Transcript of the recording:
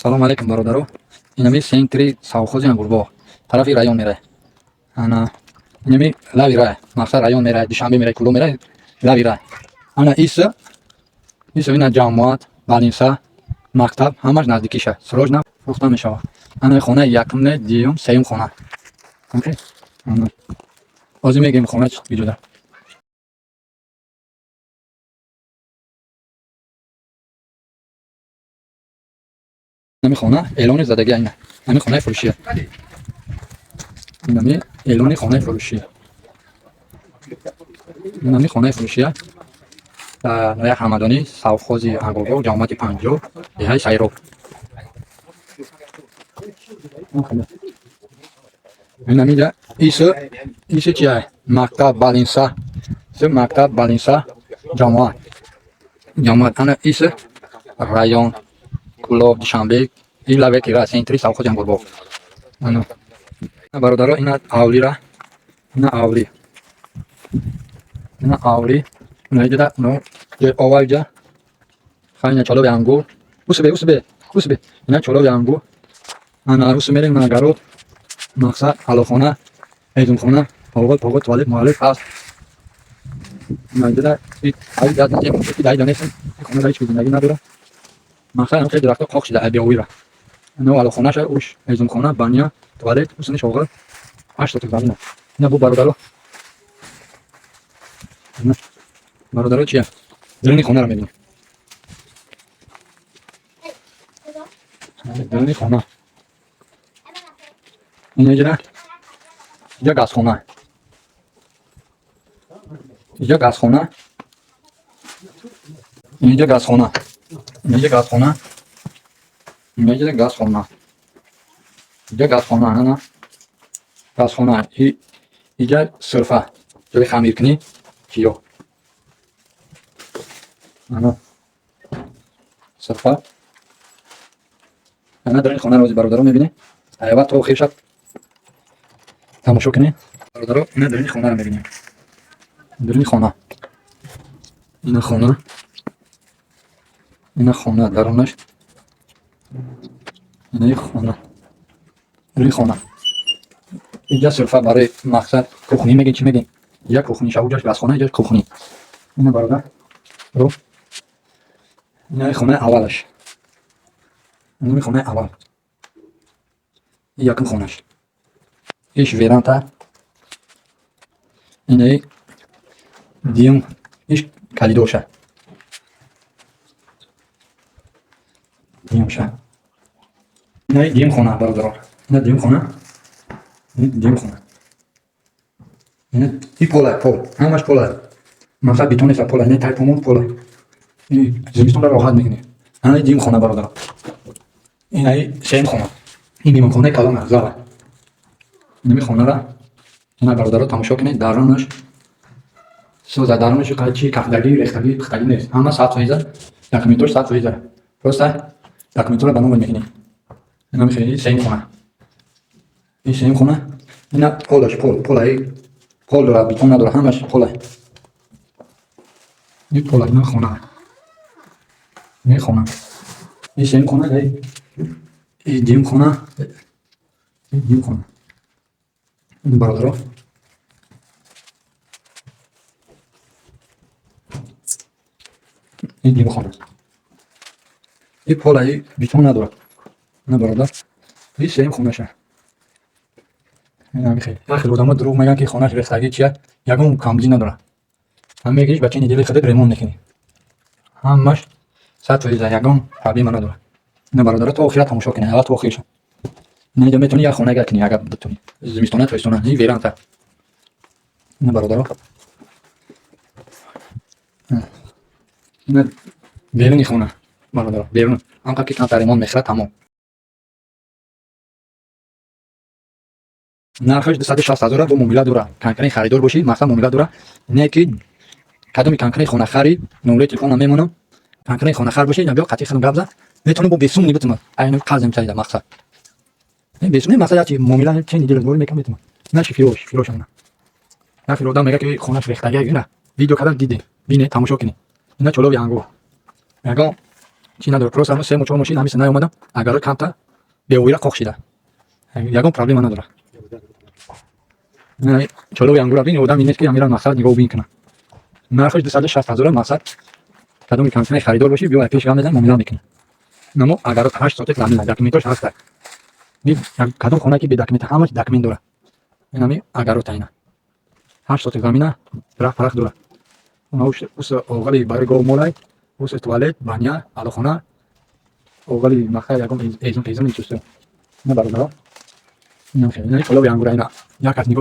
Салом алейкум, бародаро. Инами центри совхози Ангурбоғ. Тарафи район мерай. Ана инами лави рай. Мақсад район мерай, Душанбе мерай, Кӯлоб мерай, лави рай. Ана иса иса ина ҷамоат, больница, мактаб ҳамаш наздикиша. Срочно фурӯхта мешавад. Ана хонаи якум, не, дуюм, сеюм хона. Окей? Ана. Ҳозир мегӯем хона иҷода. Ҳами хона эълони задагӣ айна. Ҳами хонаи фурӯшия. Инами эълони хонаи фурӯшия. Инами хонаи фурӯшия дар ноҳияи Ҳамадонӣ, совхози Ангурбоғ, ҷамоати 50, деҳаи Сайроб. Инамиҷа исо исо чия? Мактаб, больница. Исо мактаб, больница, ҷамоат. Ҷамоат. Ана исо район, Кӯлоб, Душанбе, ин лаве ки ра центри совхози Ангурбоғ. Ана бародаро, ина авлира, ина авли. Ина авли. Ина иҷода, но ҷои ова иҷа. Хайна чолоби ангур. Усбе, усбе, усбе. Ина чолоби ангур. Ана рус мерем на гарод. Мақсад алохона, ҳезумхона, погод, погод, туалет, муаллиф ҳаст. Ина иҷода ай дад ки дай донесем. Хона ҳеҷ зиндагӣ надора. Мақсад ҳам хеле дарахто қоқ шуда беовира. Ина алохонаша, уш ҳезумхона, баня, туалет, усни шоғил. 8 сотик замина. Ина бу бародаро. Ина бародаро чия? Даруни хонаро мебинем. Даруни хона. Ина иҷода иҷа газхона. Иҷа газхона. Инҷа газхона. Инҷа газхона. Инҷа газхона. Иҷа газхона, ана. Газхона. Иҷа сирфа. Ҷои хамиркунӣ чиё. Ана. Сирфа. Ана дар ин хонаро ҳозир бародаро мебинем. Аввал то охир шаб тамошо кунем. Бародаро, ина дар ин хонаро мебинем. Даруни хона. Ина хона. Ина хона дарунаш. Ина хона. Даруни хона. Инҷа сирфа барои мақсад кухни мегин, чӣ мегин? Инҷа кухни, шауҷаш газхона, инҷа кухни. Ина бародар. Ро. Ина хонаи аввалаш. Ина хонаи аввал. Якум хонаш. Иш веранда. Ина дуюм иш коридорша. Дуюмша. Ина дуюм хона бародарон. Ина дуюм хона. Ина дуюм хона. Ина и пола, пол. Ҳамаш пола. Мақсад бетон нест, пола. Ина тай помон пола. Зимистонро роҳат мекунӣ. Ана дуюм хона, бародарон. Ина сеюм хона. Ин меҳмонхонаи калон аст, зала. Инами хонара ина бародаро тамошо кунед, дарунаш соза, дарунаш чи кафдагӣ, рехтагӣ, пухтагӣ нест. Ҳама 100%, документош 100%. Просто документҳоро ба номат мекунӣ. Инами хеле сеюм хона. Ин сеюм хона. Ина полаш пол, полаи пол дорад, бетон надорад, ҳамаш пола. Ин пола, ина хона. Ин хона. Ин сеюм хона, ин дуюм хона, ин дуюм хона. Ин бародаро. Ин дуюм хона. Ин полаи бетон надорад. Ина бародар. Ин сеюм хонаша. Ин ҳами хел. Як хел одамо дурӯғ мегӯянд, ки хонаш рехтагӣ чия, ягон камбудӣ надорад. Ҳам мегириш, ба чини дили худат ремонт мекунӣ. Ҳамаш 100%, ягон проблема надорад. Ина бародаро то охира тамошо кунед, аввал то охирша. Ина инҷа метавонӣ як хона гар кунӣ, агар битонӣ. Зимистона, тобистона, ин веранда. Ина бародаро. Ина беруни хона, бародаро, берун. Ҳамқадр ки камтар ремонт мехӯрад, тамом. Нархаш 260 ҳазора, бо муомила дора. Конкретный харидор бошӣ, мақсад муомила дора. Не ки кадоми конкретный хонахари, номерои телефонам мемонам. Конкретный хонахар бошӣ, ина биё қатъи худам гап зан. Метавонӣ бо бесум битумад. Айно қарзем чарида мақсад. Бесум мақсад ячи муомила чени дил бори мекам метумад. На шифирош, шифирош ана. Як хел одам мега ки хонаш рехтагӣ, ина видео кардам, диде. Бине, тамошо кунед. Ина чолоби ангур. Ягон Чӣ надора, просто ҳама се чор мошин ҳамиса наомада, огород камта беоира қоқ шида. Ягон проблема надора. Чолови ангура бин, одам нест, ки амира мақсад нигоҳ бин кунад. Нархаш 260 ҳазора. Мақсад, кадоми камтинаи харидор бошӣ, биё, пеш гап мезанем, муомила мекунем. Намо огород 8 сотик замина, документош ҳаста. Кадом хона ки бе документ? Ҳамаш документ дора. Инами огород тайна. 8 сотик замина, дарахт парахт дора. Ус оғали барои гов молай, ус туалет, баня, алохона, оғали мақсад, ягон эзум пезум ичусу. Ина, бародаро. Инам хеле. Ина чолови ангура, ина. Як кас нигоҳ.